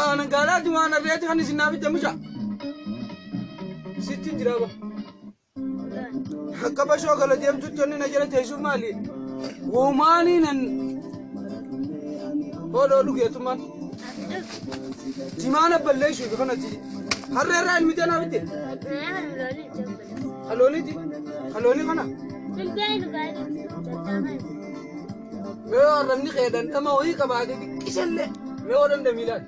Aanan gaalaati waan harreeti kan isin naa fidde mucaa. Sitti hin jiraa ba. Akka bashoo gala deemtutti onni na jala teessuuf maali? Woomaanii nan hodhoo dhugeetummaan. Jimaana balleessuuf kanatti harree irraa ilmi tee naa fidde. Kalooniiti. Kaloonii kana. Mee arrabni kee dhandhama wayii qabaate xiqqishallee mee yoo dhandhami ilaali.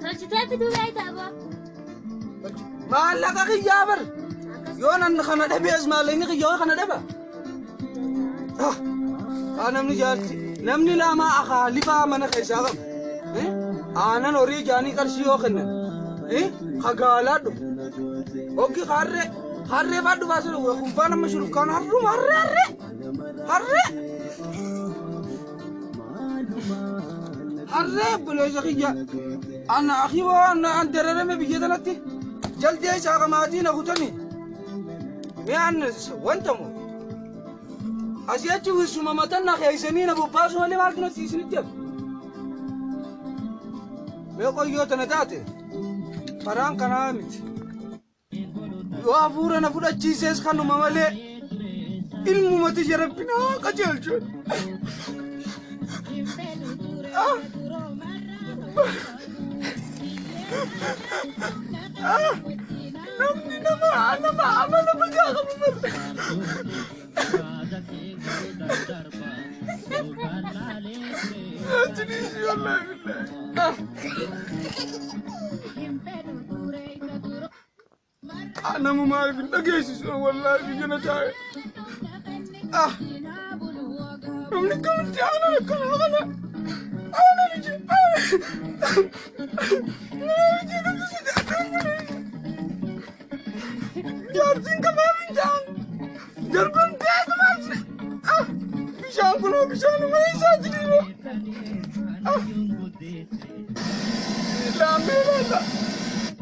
Tolchitee fiduu beektaa boo? Maallaqa kiyyaa bar. Yoo nan kana dhabees maallaqni kiyya yoo kana dhaba. Ah, ah, namni jaarti namni lama akaa lifaa mana keessaa qabu. Eh? Aanan horii jaanii qarshii yoo kennan. Eh? Kagaalaa dhufu. Hoggi harree harree faa dhufaa jiru kunfaan amma shurufkaan harruma harree harree harree. Harree obboleessa kiyya ana akii waan an dararame biyya tanatti jaldee isaa qamaatii na kutani. Mee an wanta moo asii achi wisuma matan na keessanii na bobbaasu malee maaltu natti isinitti hafe. Mee qoyyoo tana taate karaan kanaa miti. Yoo hafuura na fudhachiisees kanuma malee ilmuma tiyya rabbi na haa qajeelchu. Ah! Ah! Namni nama nama amala badaa qabu malee. Ajjeesi wallaahi billahi. Ah! Ah, nama maaliif hin dhageessisu wallaahi biyya na taa'e. Ah, namni kamitti aanan akkana kana. Aanan ije. Nama ije namni si Jaartiin kamaa fincaan. Darban teetumaan. Ah, bishaan kunoo bishaanuma isaa jiriira. Ah, laammee laata.